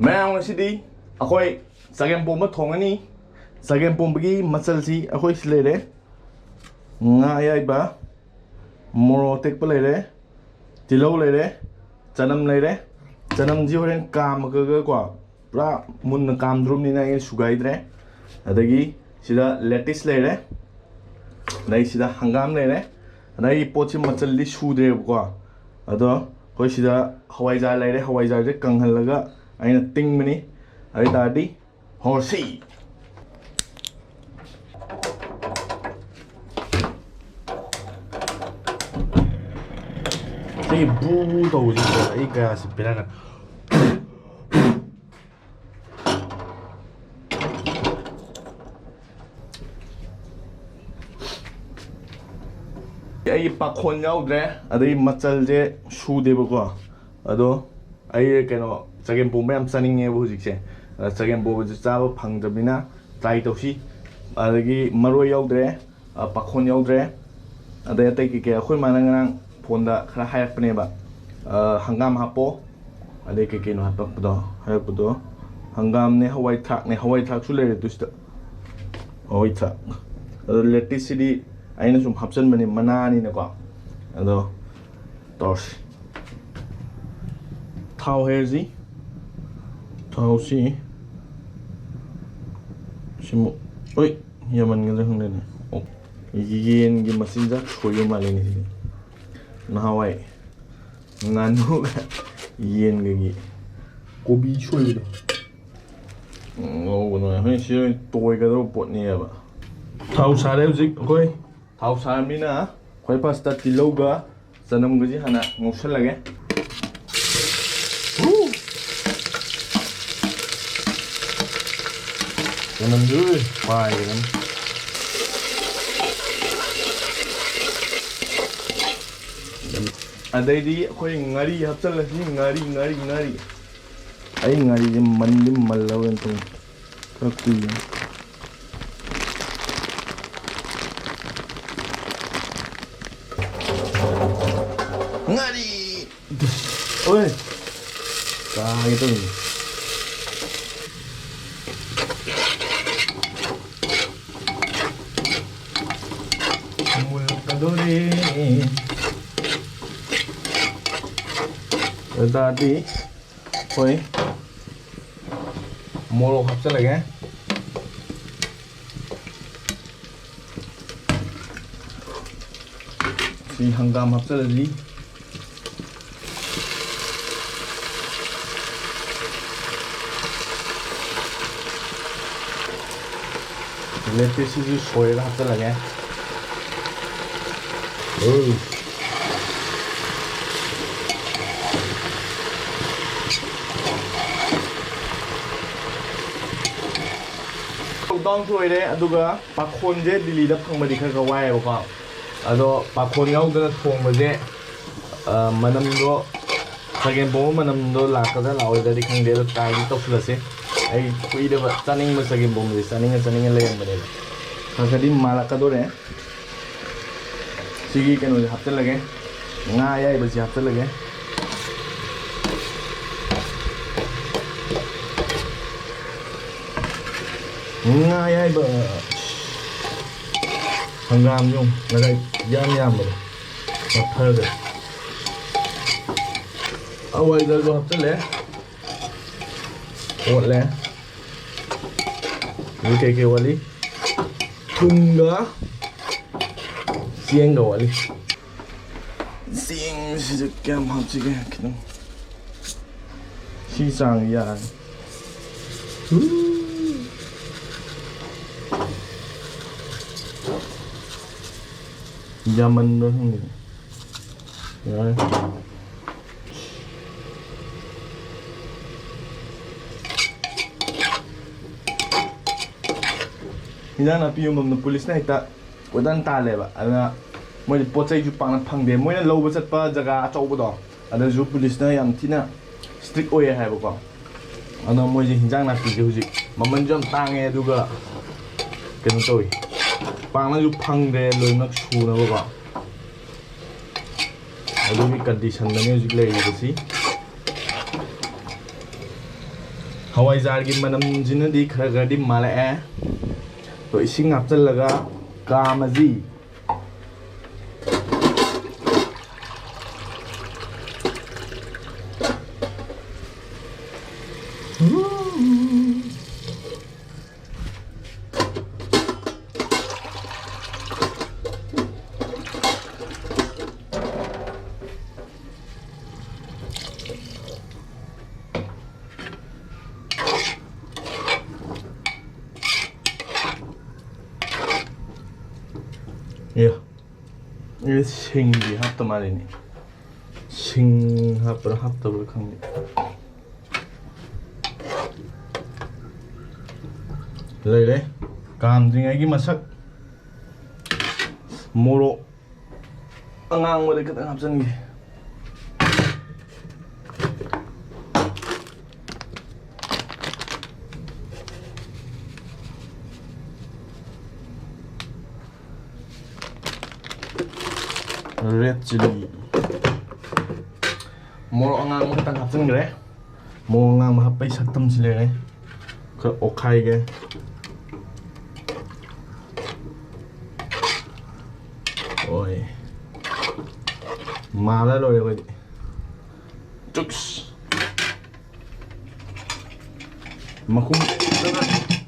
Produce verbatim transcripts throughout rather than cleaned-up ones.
ꯃꯌꯥꯝ, ꯉꯁꯤꯗꯤ ꯑꯩꯈꯣꯏ ꯆꯒꯦꯝꯄꯣꯝꯕ ꯊꯣꯡꯉꯅꯤ꯫ ꯆꯒꯦꯝꯄꯣꯝꯕꯒꯤ ꯃꯆꯜꯁꯤ ꯑꯩꯈꯣꯏ ꯁꯤ ꯂꯩꯔꯦ: ꯉꯥ ꯑꯌꯥꯏꯕ, ꯃꯣꯔꯣꯛ ꯑꯇꯦꯛꯄ ꯂꯩꯔꯦ, ꯇꯤꯜꯍꯧ ꯂꯩꯔꯦ, ꯆꯅꯝ ꯂꯩꯔꯦ꯫ ꯆꯅꯝꯁꯤ ꯍꯣꯔꯦꯟ ꯀꯥꯝꯃꯒꯀꯣ, ꯄꯨꯔꯥ ꯃꯨꯟꯅ ꯀꯥꯝꯗ꯭ꯔꯣꯕꯅꯤꯅ ꯑꯩꯅ ꯁꯨꯒꯥꯏꯗ꯭ꯔꯦ꯫ ꯑꯗꯒꯤ ꯁꯤꯗ ꯂꯦꯇꯤꯁ ꯂꯩꯔꯦ, ꯑꯗꯩ ꯁꯤꯗ ꯍꯪꯒꯥꯝ ꯂꯩꯔꯦ꯫ ꯑꯗꯩ ꯄꯣꯠꯁꯤ ꯃꯆꯜꯗꯤ ꯁꯨꯗ꯭ꯔꯦꯕꯀꯣ, ꯑꯗꯣ ꯑꯩꯈꯣꯏ ꯁꯤꯗ ꯍꯋꯥꯏꯖꯥꯔ ꯂꯩꯔꯦ꯫ ꯍꯋꯥꯏꯖꯥꯔꯁꯦ ꯀꯪꯍꯜꯂꯒ ꯑꯩꯅ ꯇꯤꯡꯕꯅꯤ꯫ ꯑꯗꯨ ꯑꯣꯏ ꯇꯥꯔꯗꯤ ꯍꯧꯔꯁꯤ꯫ ꯁꯤꯒꯤ ꯕꯨ ꯕꯨ ꯇꯧꯕꯁꯤꯗ ꯑꯩ ꯀꯌꯥꯁꯤ ꯕꯦꯔꯥ ꯀꯥꯏ꯫ ꯑꯩ ꯄꯥꯈꯣꯟ ꯌꯥꯎꯗ꯭ꯔꯦ, ꯑꯗꯩ ꯃꯆꯜꯁꯦ ꯁꯨꯗꯦꯕꯀꯣ꯫ ꯑꯗꯣ ꯑꯩ ꯀꯩꯅꯣ, ꯆꯒꯦꯝ ꯄꯣꯝꯕ ꯌꯥꯝ ꯆꯥꯅꯤꯡꯉꯦꯕ ꯍꯧꯖꯤꯛꯁꯦ꯫ ꯑꯗ ꯆꯒꯦꯝ ꯄꯣꯝꯕꯁꯨ ꯆꯥꯕ ꯐꯪꯗ꯭ꯔꯕꯅꯤꯅ try ꯇꯧꯁꯤ꯫ ꯑꯗꯒꯤ ꯃꯔꯣꯏ ꯌꯥꯎꯗ꯭ꯔꯦ, ꯑ, ꯄꯥꯈꯣꯟ ꯌꯥꯎꯗ꯭ꯔꯦ꯫ ꯑꯗꯩ ꯑꯇꯩ ꯀꯩꯀꯩ ꯑꯩꯈꯣꯏ ꯃꯥꯅ ꯉꯔꯥꯡ ꯐꯣꯟꯗ ꯈꯔ ꯍꯥꯏꯔꯛꯄꯅꯦꯕ, ꯑ, ꯍꯪꯒꯥꯝ ꯍꯥꯞꯄꯣ, ꯑꯗꯩ ꯀꯩꯀꯩꯅꯣ ꯍꯥꯄꯛꯄꯗꯣ, ꯍꯥꯏꯔꯛꯄꯗꯣ꯫ ꯍꯪꯒꯥꯝꯅꯦ, ꯍꯋꯥꯏ ꯊ꯭ꯔꯥꯛꯅꯦ, ꯍꯋꯥꯏ ꯊ꯭ꯔꯥꯛꯁꯨ ꯂꯩꯔꯦ ꯑꯗꯨ ꯁꯤꯗ꯫ ꯍꯋꯥꯏ ꯊ꯭ꯔꯥꯛ꯫ ꯑꯗꯣ ꯂꯦꯇꯤꯁꯁꯤꯗꯤ ꯑꯩꯅ ꯁꯨꯝ ꯍꯥꯞꯆꯤꯟꯕꯅꯦ, ꯃꯅꯥꯅꯤꯅꯀꯣ꯫ ꯑꯗꯣ ꯇꯧꯔꯁꯤ꯫ ꯊꯥꯎ ꯍꯩꯔꯁꯤ꯫ ꯊꯥꯎꯁꯤ ꯁꯤꯃꯨꯛ, ꯑꯣꯏ, ꯌꯥꯝꯃꯟꯒꯗ꯭ꯔꯥ ꯈꯪꯗꯦꯅꯦ꯫ ꯑꯣ, ꯌꯦꯟꯒꯤ ꯃꯆꯤꯟꯖꯥꯛ ꯁꯣꯏꯕ ꯃꯥꯜꯂꯦꯅꯦ ꯁꯤꯗꯤ꯫ ꯅꯍꯥꯟꯋꯥꯏ ꯉꯥꯅꯨꯒ ꯌꯦꯟꯒꯒꯤ ꯀꯣꯕꯤ ꯁꯣꯏꯕꯗꯣ꯫ ꯎꯝ, ꯉꯧꯕꯗꯣ꯫ ꯍꯣꯏ, ꯁꯤ ꯑꯣꯏꯅ ꯇꯣꯏꯒꯗꯧꯕ ꯄꯣꯠꯅꯦꯕ꯫ ꯊꯥꯎ ꯁꯥꯔꯦ ꯍꯧꯖꯤꯛ ꯑꯩꯈꯣꯏ꯫ ꯊꯥꯎ ꯁꯥꯔꯕꯅꯤꯅ ꯑꯩꯈꯣꯏ first ꯇꯤꯜꯍꯧꯒ ꯆꯅꯝꯒꯁꯤ ꯍꯥꯟꯅ ꯉꯧꯁꯜꯂꯒꯦ꯫ ꯍꯨ! ꯆꯅꯝꯁꯨ ꯄꯥꯏꯒꯗꯕꯅꯤ꯫ ꯑꯗꯩꯗꯤ ꯑꯩꯈꯣꯏ ꯉꯥꯔꯤ ꯍꯥꯞꯆꯜꯂꯁꯤ꯫ ꯉꯥꯔꯤ, ꯉꯥꯔꯤ, ꯉꯥꯔꯤ꯫ ꯑꯩ ꯉꯥꯔꯤꯁꯦ ꯃꯟꯗꯤ ꯃꯜꯂꯕꯅ ꯇꯧꯅꯤ꯫ ꯈꯔ ꯀꯨꯏꯅ꯫ ꯉꯥꯔꯤ! ꯑꯣꯏ! ꯀꯥꯒꯦ ꯇꯧꯔꯤꯅꯤ꯫ ꯑꯗꯨꯗꯤ ꯑꯗꯨ ꯇꯥꯔꯗꯤ ꯑꯩꯈꯣꯏ ꯃꯣꯔꯣꯛ ꯍꯥꯞꯆꯤꯜꯂꯒꯦ꯫ ꯁꯤ ꯍꯪꯒꯥꯝ ꯍꯥꯞꯆꯤꯜꯂꯁꯤ꯫ ꯂꯦꯇꯤꯁꯁꯤꯁꯨ ꯁꯣꯏꯔꯒ ꯍꯥꯞꯆꯤꯜꯂꯒꯦ꯫ ꯎꯝ꯫ ꯂꯣꯛꯗꯥꯎꯟꯁꯨ ꯑꯣꯏꯔꯦ, ꯑꯗꯨꯒ ꯄꯥꯈꯣꯟꯁꯦ ꯗꯤꯜꯂꯤꯗ ꯐꯪꯕꯗꯤ ꯈꯔ ꯈꯔ ꯋꯥꯏꯑꯦꯕꯀꯣ꯫ ꯑꯗꯣ ꯄꯥꯈꯣꯟ ꯌꯥꯎꯗꯅ ꯊꯣꯡꯕꯁꯦ, ꯑ, ꯃꯅꯝꯗꯣ, ꯆꯒꯦꯝ ꯄꯣꯝꯕ ꯃꯅꯝꯗꯣ ꯂꯥꯛꯀꯗ꯭ꯔꯥ ꯂꯥꯛꯑꯣꯏꯗ꯭ꯔꯗꯤ ꯈꯪꯗꯦ, ꯑꯗꯣ ꯇ꯭ꯔꯥꯏꯗꯤ ꯇꯧꯁꯤꯜꯂꯁꯦ꯫ ꯑꯩ ꯀꯨꯏꯔꯕ ꯆꯥꯅꯤꯡꯕ ꯆꯒꯦꯝ ꯄꯣꯝꯕꯁꯦ ꯆꯥꯅꯤꯡꯉ ꯆꯥꯅꯤꯡꯉ ꯂꯩꯔꯝꯕꯅꯦꯕ꯫ ꯈꯔ ꯈꯔꯗꯤ ꯃꯥꯜꯂꯛꯀꯗꯣꯔꯦ꯫ ꯁꯤꯒꯤ ꯀꯩꯅꯣꯁꯦ ꯍꯥꯞꯆꯤꯜꯂꯒꯦ, ꯉꯥ ꯑꯌꯥꯏꯕꯁꯦ ꯍꯥꯞꯆꯤꯜꯂꯒꯦ꯫ ꯉꯥ ꯑꯌꯥꯏꯕ, ꯍꯪꯒꯥꯝꯁꯨ ꯉꯁꯥꯏ ꯌꯥꯝ ꯌꯥꯝꯕꯗꯣ ꯄꯠꯊꯈ꯭ꯔꯦ꯫ ꯍꯋꯥꯏꯖꯥꯔꯁꯨ ꯍꯥꯞꯆꯤꯜꯂꯦ, ꯑꯣꯠꯂꯦ꯫ ꯑꯗꯨ ꯀꯩꯀꯩ ꯋꯥꯠꯂꯤ? ꯊꯨꯝꯒ ꯆꯦꯡꯒ ꯋꯥꯠꯂꯤ꯫ ꯆꯦꯡꯁꯤꯁꯨ ꯀꯌꯥꯝ ꯍꯥꯞꯁꯤꯒꯦ? ꯈꯤꯇꯪ, ꯁꯤ ꯆꯥꯡ ꯌꯥꯔꯦ꯫ ꯌꯥꯝꯃꯟꯕ꯭ꯔꯥ ꯈꯪꯗꯦ꯫ ꯌꯥꯔꯦ꯫ ꯏꯟꯖꯥꯡ ꯅꯥꯄꯤ ꯌꯣꯟꯐꯝꯗꯣ ꯄꯨꯂꯤꯁꯅ ꯍꯦꯛꯇ ꯀꯣꯏꯇꯥꯟ ꯇꯥꯜꯂꯦꯕ꯫ ꯑꯗꯨꯅ ꯃꯣꯏꯗꯤ ꯄꯣꯠ ꯆꯩꯁꯨ ꯄꯥꯛꯅ ꯐꯪꯗꯦ꯫ ꯃꯣꯏꯅ ꯂꯧꯕ ꯆꯠꯄ ꯖꯒꯥ ꯑꯆꯧꯕꯗꯣ, ꯑꯗꯨꯁꯨ ꯄꯨꯂꯤꯁꯅ ꯌꯥꯝ ꯊꯤꯅ ꯏꯁꯇ꯭ꯔꯤꯛ ꯑꯣꯏꯌꯦ ꯍꯥꯏꯕꯀꯣ꯫ ꯑꯗꯣ ꯃꯣꯏꯁꯦ ꯍꯤꯟꯖꯥꯡ ꯅꯥꯄꯤꯁꯦ ꯍꯧꯖꯤꯛ ꯃꯃꯜꯁꯨ ꯌꯥꯝ ꯇꯥꯡꯉꯦ, ꯑꯗꯨꯒ ꯀꯩꯅꯣ ꯇꯧꯋꯤ, ꯄꯥꯛꯅꯁꯨ ꯐꯪꯗ꯭ꯔꯦ ꯂꯣꯏꯅꯃꯛ ꯁꯨꯅꯕꯀꯣ꯫ ꯑꯗꯨꯒꯤ ꯀꯟꯗꯤꯁꯟꯗꯅꯤ ꯍꯧꯖꯤꯛ ꯂꯩꯔꯤꯕꯁꯤ꯫ ꯍꯋꯥꯏꯖꯥꯔꯒꯤ ꯃꯅꯝꯁꯤꯅꯗꯤ ꯈꯔ ꯈꯔꯗꯤ ꯃꯥꯜꯂꯛꯑꯦ꯫ ꯑꯗꯣ ꯏꯁꯤꯡ ꯍꯥꯞꯆꯤꯜꯂꯒ ꯀꯥꯝꯃꯁꯤ꯫ ꯑꯦ, ꯑꯦ, ꯁꯤꯡꯗꯤ ꯍꯥꯞꯇ ꯃꯥꯜꯂꯤꯅꯦ꯫ ꯁꯤꯡ ꯍꯥꯞꯄ꯭ꯔꯥ ꯍꯥꯞꯇꯕ꯭ꯔꯥ ꯈꯪꯗꯦ꯫ ꯂꯩꯔꯦ꯫ ꯀꯥꯝꯗ꯭ꯔꯤꯉꯩꯒꯤ ꯃꯁꯛ꯫ ꯃꯣꯔꯣꯛ ꯑꯉꯥꯡꯕꯗ ꯈꯤꯇꯪ ꯍꯥꯞꯆꯤꯟꯒꯦ꯫ Red chilli꯫ ꯃꯣꯔꯣꯛ ꯑꯉꯥꯡꯕ ꯈꯤꯇꯪ ꯍꯥꯞꯆꯤꯟꯈ꯭ꯔꯦ꯫ ꯃꯣꯔꯣꯛ ꯑꯉꯥꯡꯕ ꯍꯥꯞꯄꯩ ꯁꯛꯇꯝꯁꯤ ꯂꯩꯔꯦ꯫ ꯈꯔ ꯑꯣꯠꯈꯥꯏꯒꯦ꯫ ꯍꯣꯏ꯫ ꯃꯥꯜꯂ ꯂꯣꯏꯔꯦ ꯑꯩꯈꯣꯏꯗꯤ꯫ ꯆꯨꯛꯁ꯫ ꯃꯈꯨꯝ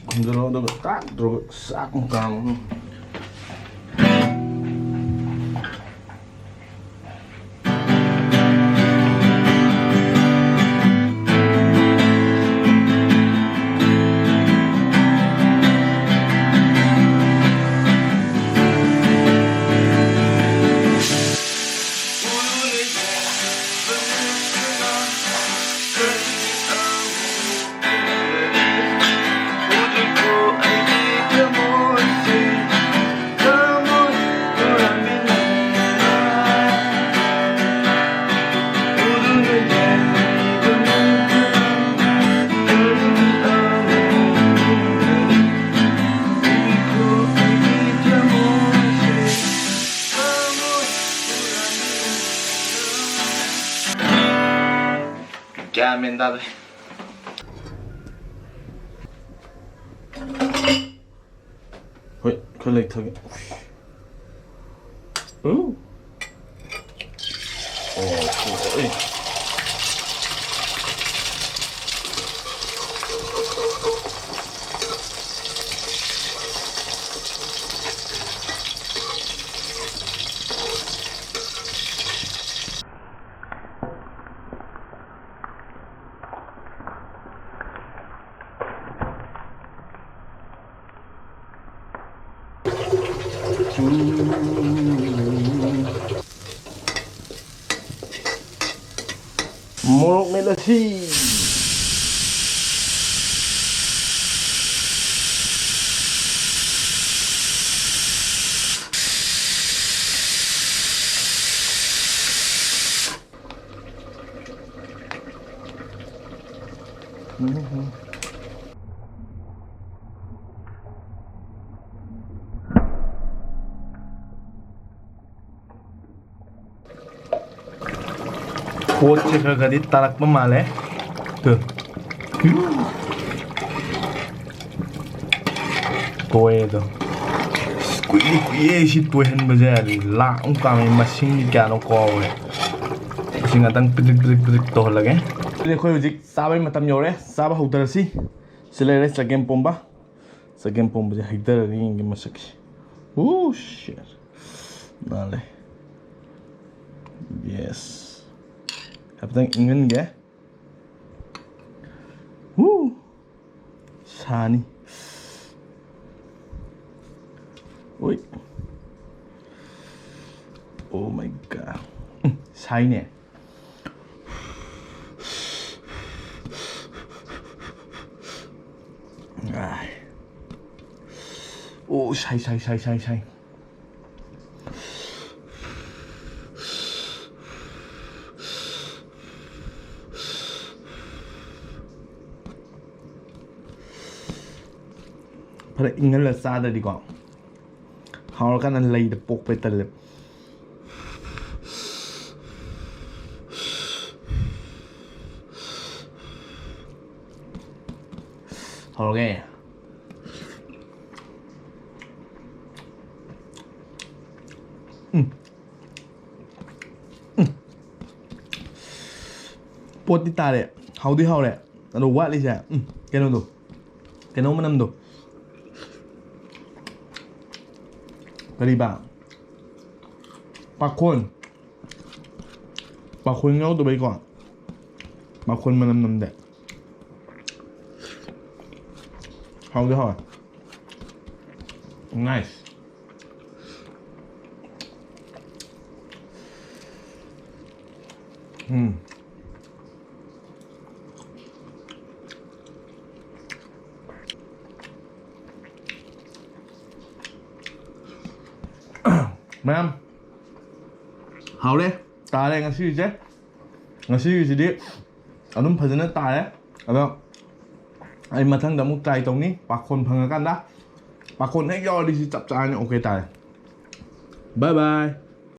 ꯈꯨꯝꯖꯤꯜꯂꯣ, ꯑꯗꯨꯒ ꯇꯥꯛ ꯇꯧꯔꯒ ꯆꯥꯛ ꯑꯃꯨꯛ ꯀꯥꯝꯃꯣ꯫ ꯒ꯭ꯌꯥꯟ ꯃꯦꯟ ꯇꯥꯗꯦ꯫ ꯍꯣꯏ, ꯈꯔ ꯂꯩꯊꯒꯦ꯫ ꯎ꯫ ꯑꯣ, ꯑꯣ, ꯑꯦ꯫ ꯃꯣꯔꯣꯛ ꯃꯦꯠꯂꯁꯤ꯫ ꯄꯣꯠꯁꯦ ꯈꯔ ꯈꯔꯗꯤ ꯇꯥꯔꯛꯄ ꯃꯥꯜꯂꯦ꯫ ꯇꯨ꯫ ꯇꯣꯛꯑꯦ ꯑꯗꯣ꯫ ꯑꯁ, ꯀꯨꯏꯗꯤ ꯀꯨꯏꯌꯦ ꯁꯤ ꯇꯣꯏꯍꯟꯕꯁꯦ꯫ ꯂꯥꯛ ꯑꯃꯨꯛ ꯀꯥꯝꯃꯦ, ꯃꯁꯤꯡꯗꯤ ꯀꯌꯥꯅꯣ ꯀꯥꯎꯔꯦ꯫ ꯑꯁꯤ ꯉꯥꯛꯇꯪ ꯄꯤꯗ꯭ꯔꯤꯛ ꯄꯤꯗ꯭ꯔꯤꯛ ꯄꯤꯗ꯭ꯔꯤꯛ ꯇꯧꯍꯜꯂꯒꯦ꯫ ꯑꯗꯨꯗꯤ ꯑꯩꯈꯣꯏ ꯍꯧꯖꯤꯛ ꯆꯥꯕꯩ ꯃꯇꯝ ꯌꯧꯔꯦ꯫ ꯆꯥꯕ ꯍꯧꯗꯔꯁꯤ꯫ ꯁꯤ ꯂꯩꯔꯦ ꯆꯒꯦꯝ ꯄꯣꯝꯕ꯫ ꯆꯒꯦꯝ ꯄꯣꯝꯕꯁꯦ ꯍꯩꯊꯔꯒ ꯌꯦꯡꯒꯦ ꯃꯁꯛꯁꯦ꯫ ꯎ, shit꯫ ꯅꯥꯜꯂꯦ꯫ Yes꯫ ꯍꯥꯏꯐꯦꯠꯇꯪ ꯏꯪꯍꯟꯒꯦ꯫ ꯎ꯫ ꯁꯥꯅꯤ꯫ ꯎꯏ꯫ Oh my God꯫ ꯎꯝ, ꯁꯥꯏꯅꯦ꯫ ꯑꯥꯏ꯫ ꯑꯣ, ꯁꯥꯏ, ꯁꯥꯏ, ꯁꯥꯏ, ꯁꯥꯏ, ꯁꯥꯏ꯫ ꯐꯖꯅ ꯏꯪꯍꯜꯂ ꯆꯥꯗ꯭ꯔꯗꯤꯀꯣ, ꯍꯥꯎꯔꯀꯥꯟꯗ ꯂꯩꯗ ꯄꯣꯛꯄꯩ ꯇꯜꯂꯦ꯫ ꯍꯧꯔꯒꯦ꯫ ꯎꯝ꯫ ꯎꯝ꯫ ꯄꯣꯠꯇꯤ ꯇꯥꯔꯦ꯫ ꯍꯥꯎꯗꯤ ꯍꯥꯎꯔꯦ꯫ ꯑꯗꯣ ꯋꯥꯠꯂꯤꯁꯦ, ꯎꯝ, ꯀꯩꯅꯣꯗꯣ꯫ ꯀꯩꯅꯣ ꯃꯅꯝꯗꯣ꯫ ꯀꯔꯤꯕ? ꯄꯥꯈꯣꯟ꯫ ꯄꯥꯈꯣꯟ ꯌꯥꯎꯗꯕꯩꯀꯣ꯫ ꯄꯥꯈꯣꯟ ꯃꯅꯝ ꯅꯝꯗꯦ꯫ ꯍꯥꯎꯗꯤ ꯍꯥꯎꯋꯦ꯫ Nice꯫ ꯎꯝ꯫ ꯃꯌꯥꯝ, ꯍꯥꯎꯔꯦ꯫ ꯇꯥꯔꯦ ꯉꯁꯤꯒꯤꯁꯦ꯫ ꯉꯁꯤꯒꯤꯁꯤꯗꯤ ꯑꯗꯨꯝ ꯐꯖꯅ ꯇꯥꯔꯦ꯫ ꯑꯗꯣ ꯑꯩ ꯃꯊꯪꯗ ꯑꯃꯨꯛ try ꯇꯧꯅꯤ, ꯄꯥꯈꯣꯟ ꯐꯪꯉꯀꯥꯟꯗ꯫ ꯄꯥꯈꯣꯟ ꯍꯦꯛ ꯌꯥꯎꯔꯗꯤ ꯁꯤ ꯆꯞ ꯆꯥꯔꯅꯤ, okay ꯇꯥꯔꯦ꯫ Bye bye꯫